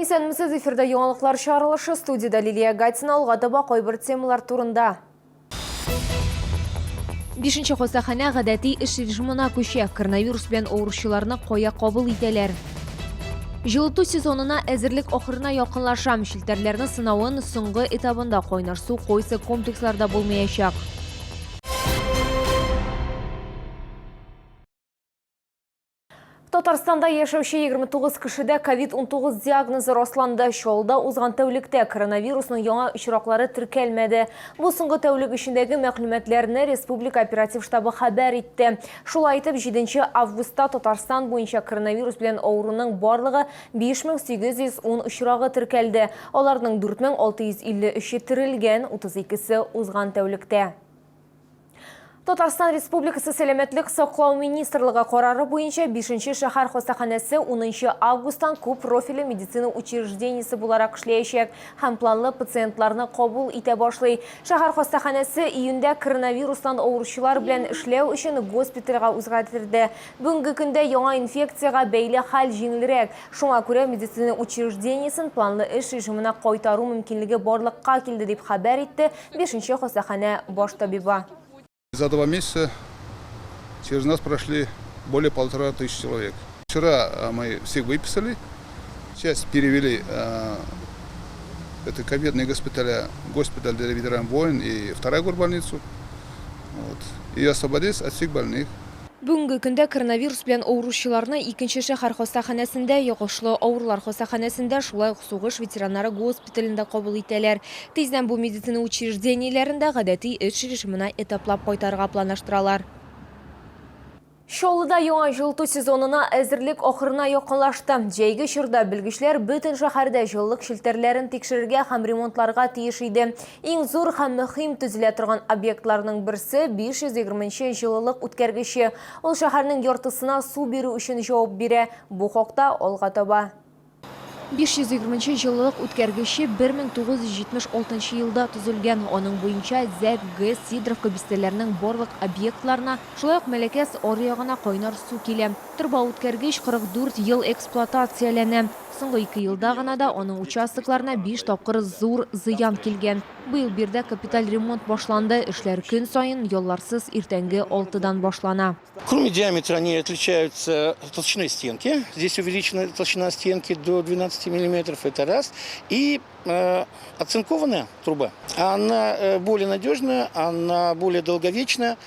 Исәнмесез, эфирда яңалыклар чыгарылышы, студиядә Лилия Гатина, алга таба кайбер темалар турында. Бишенче хастаханә гадәти эш режимына күчә. Коронавирус белән авыручыларны кая кабул итәләр? Җылыту сезонына әзерлек ахырына якынлаша. Челтәрләрне сынавын соңгы этабында кайнар су кайсы комплексларда булмаячак. Татарстанда яшәүче 29 кешедә ковид-19 диагнозы расланды. Чаллыда узган тәүлектә коронавирусның яңа очраклары теркәлмәде. Бу соңгы тәүлек эчендәге мәгълүматларны республика оператив штабы хәбәр итте. Шулай итеп, 7 августта Татарстан буенча коронавирус белән авыруның барлыгы 5810 очрагы теркәлде. Аларның 4653-е терелгән, 32-се узган тәүлектә. Татарстан Республикасы Сәламәтлек саклау министрлыгы карары буенча 5 шәһәр хастаханәсе 10 августтан күп профильле медицина учреждениесе буларак эшләячәк һәм планлы пациентларны кабул итә башлый. Шәһәр хастаханәсе июньдә коронавирустан авыручылар белән эшләү өчен госпитальгә үзгәртелде. Бүгенге көндә яңа инфекциягә бәйле хәл җиңелрәк. Шуңа күрә медицина учреждениесен планлы эш режимына кайтару мөмкинлеге барлыкка килде, дип хәбәр итте Бишенче хастаханә баш табибы. За два месяца через нас прошли более полтора тысяч человек. Вчера мы всех выписали, часть перевели это ковидные госпиталя, госпиталь для ветеранов войн и вторая горбольницу. Вот. И освободились от всех больных. Бүгенге көндә коронавирус белән авыручыларны икенче шәһәр хастаханәсендә, йогышлы авырулар хастаханәсендә, шулай ук сугыш ветераннары госпиталендә кабул итәләр. Тиздән бу медицина учреждениеләрен дә гадәти эш режимына этаплап кайтарырга планлаштыралар. Чаллыда яңа җылыту сезонына әзерлек ахырына якынлашты. Җәйге чорда белгечләр бөтен шәһәрдә җылылык челтәрләрен тикшерергә һәм ремонтларга тиеш иде. Иң зур һәм мөһим төзелә торган объектларның берсе, 520 нче җылылык үткәргече. Ул шәһәрнең яртысына су бирү өчен җавап бирә. Бу хакта алга таба. 520 нче җылылык үткәргече 1976 елда төзелгән. Аның буенча Зәк, ГЭС, Сидоровка бистәләренең барлык объектларына, шулай ук Мәләкәс аръягына кайнар су килә. Торбаүткәргеч 44 ел эксплуатацияләнә. Соңгы ике елда гына да аның участокларына биш тапкыр зур зыян килгән. Быел биредә капиталь ремонт башланды, эшләр көн саен, ялларсыз иртәнге алтыдан башлана. Кроме диаметра они отличаются толщиной стенки. Здесь увеличена толщина стенки до 12 миллиметров, это раз. И э, оцинкованная труба, она э, более надежная, она более долговечная.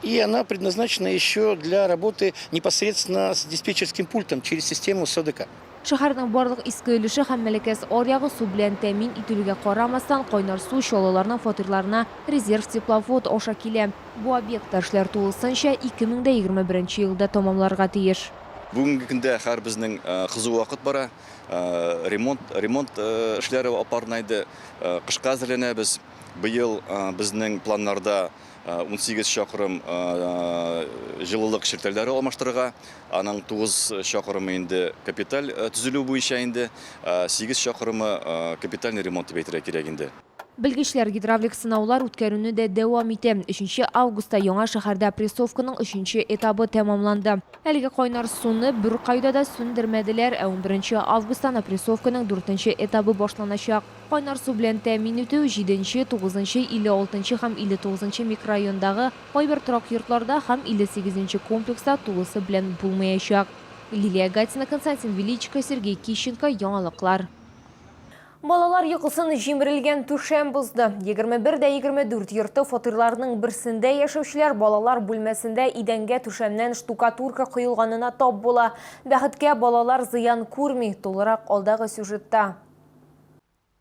И она предназначена еще для работы непосредственно с диспетчерским пультом через систему СДК. Шәһәрнең барлык иске өлеше һәм Мәләкәс аръягы су белән тәэмин ителүгә карамастан, кайнар су чаллыларның фатирларына резерв тепловод аша килә. Бу объектта эшләр тулысынча 2021 елда тәмамларга тиеш. Бүгенге көндә хәзер безнең кызу вакыт бара. Ремонт, ремонт эшләре алып барынайды. Кышка әзерләнәбез. Быел безнең планнарда 18 чакрым җылылык челтәрләре алмаштырырга, аның 9 чакрымы инде капиталь төзелү буенча инде, 8 чакрымы капитальный ремонт дип әйтергә кирәк инде. Белгечләр гидравлик сынаулар үткәрүне дә дәвам итә. Өченче августта яңа шәһәрдә опрессовканың өченче этабы тәмамланды. Әлеге кайнар суны беркайда да сүндермәделәр, ә унберенче августтан опрессовканың дүртенче этабы башланачак. Кайнар су белән тәэмин итү җиденче, тугызынчы, 56 нчы һәм 59 нчы микрорайондагы кайбер торак йортларда һәм 58 нче комплекста тулысы белән булмаячак. Лилия Гатина, Константин Величко, Сергей Кищенко, Яңалыклар. Балалар йокысын җимерелгән түшәм бозды. 21 дә 24 йорты фатирларының берсендә яшәүчеләр балалар бүлмәсендә идәнгә түшәмнән штукатурка коелганына тап була. Бәхеткә, балалар зыян күрми. Тулырак алдагы сюжетта.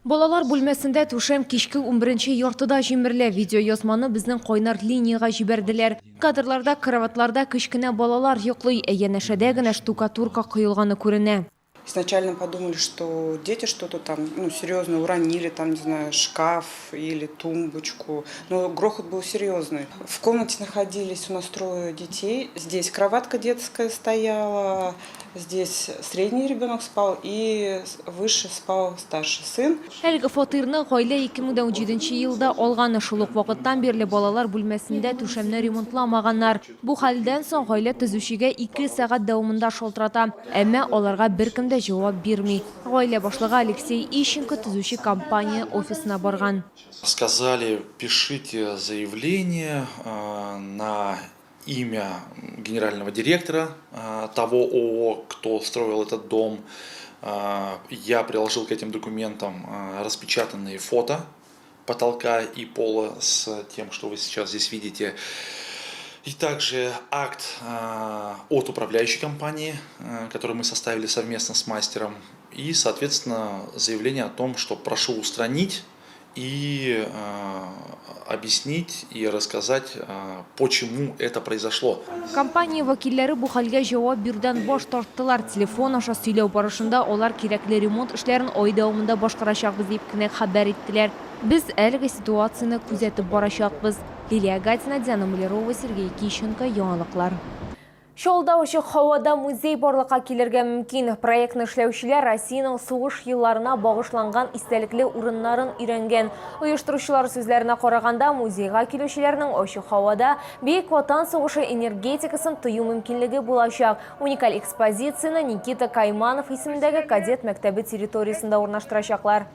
Балалар бүлмәсендә түшәм кичке унберенче яртыда җимерелә. Видеоязманы безнең кайнар линиягә җибәрделәр. Кадрларда кроватьларда кечкенә балалар йоклый, ә янәшәдә генә штукатурка коелганы күренә. Изначально подумали, что дети что-то там, ну, серьезное уронили, там, не знаю, шкаф или тумбочку. Но грохот был серьезный. В комнате находились у нас трое детей. Здесь кроватка детская стояла, Здесь средний ребенок спал и выше спал старший сын. Әлеге фатирны гаилә 2017 елда алган. Шул ук вакыттан бирле балалар бүлмәсендә түшәмне ремонтламаганнар. Бу хәлдән соң гаилә төзүчегә ике сәгать дәвамында шалтырата. Әмма аларга беркем дә дә җавап бирми. Гаилә башлыгы Алексей Ищенко төзүче компания офисына барган. Сказали, пишите заявление на имя генерального директора того ООО, кто строил этот дом. Я приложил к этим документам распечатанные фото потолка и пола с тем, что вы сейчас здесь видите. И также акт от управляющей компании, который мы составили совместно с мастером. И, соответственно, заявление о том, что прошу устранить и объяснить и рассказать, почему это произошло. Компания вәкилләре бу хәлгә җавап бирүдән баш тарттылар. Телефон аша сөйләү барышында алар кирәкле ремонт эшләрен ай дәвамында башкарачакбыз дип кенә хәбәр иттеләр. Без әлеге ситуацияне күзәтеп барачакбыз. Лилия Гатина, Диана Малярова, Сергей Кищенко, Яңалыклар. Чаллыда ачык һавада музей барлыкка килергә мөмкин. Проектны эшләүчеләр Россиянең сугыш елларына багышланган истәлекле урыннарын өйрәнгән. Оештыручылар сүзләренә караганда, музейга килүчеләрнең ачык һавада Бөек Ватан сугышы энергетикасын тою мөмкинлеге булачак. Уникаль экспозицияне Никита Кайманов исемендәге кадет мәктәбе территориясендә урнаштырачаклар.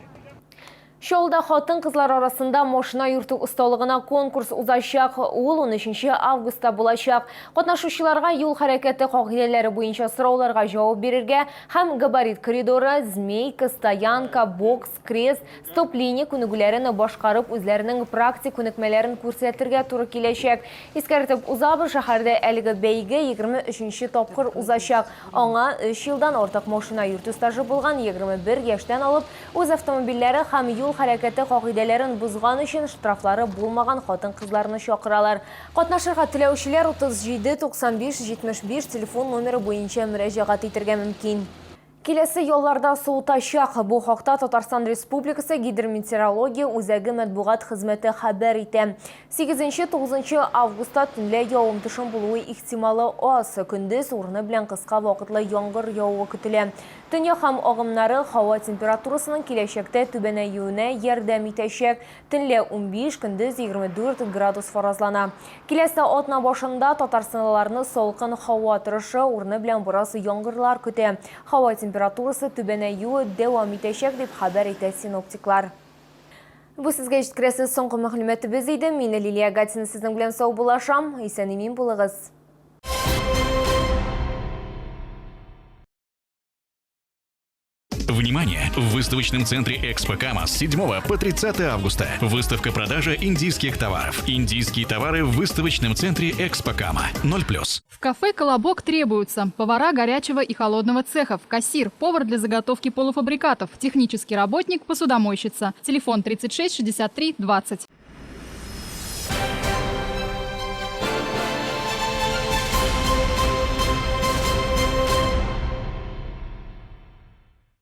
Чаллыда хатын-кызлар арасында машина йөртү осталыгына конкурс узачак. Ул 13 августта булачак. Катнашучыларга юл хәрәкәте кагыйдәләре буенча сорауларга җавап бирергә һәм габарит коридоры, змейка, стоянка, бокс, крест, стоп-линия күнегүләрен башкарып, үзләренең практик күнекмәләрен күрсәтергә туры киләчәк. Искәртеп узабыз, шәһәрдә әлеге бәйге 23 тапкыр узачак. Аңа 3 елдан артык машина йөртү стажы булган 21 яшьтән алып Үз автомобильләре һәм юл хәрәкәте кагыйдәләрен бозган өчен штрафлары булмаган хатын-кызларны чакыралар. Катнашырга теләүчеләр 37 95 75 телефон номеры буенча мөрәҗәгать итергә мөмкин. Киләсе ялларда суытачак. Бу хакта Татарстан Республикасы Гидрометеорология үзәге матбугат хезмәте хәбәр итә. 8-9 августта төнлә явым-төшем булуы ихтималы аз. Көндез урыны белән кыска вакытлы яңгыр явуы көтелә. Төньяк һәм агымнары һава температурасының киләчәктә түбәнәюенә ярдәм итәчәк. Төнлә 15, көндез 24 градус фаразлана. Киләсе атна башында татарстанлыларны салкын һава торышы, урыны белән бераз яңгырлар көтә. Һава температурасы түбәнәюе дәвам итәчәк, дип хәбәр итә синоптиклар. Бу сезгә җиткерәсе соңгы мәгълүматыбыз иде. Мин Лилия Гатина сезнең белән саубуллашам. Исән-имин булыгыз. Внимание! В выставочном центре Экспо Кама с 7 по 30 августа. Выставка-продажа индийских товаров. Индийские товары в выставочном центре Экспо Кама. 0+. В кафе «Колобок» требуются повара горячего и холодного цехов, кассир, повар для заготовки полуфабрикатов, технический работник, посудомойщица. Телефон 36 63 20.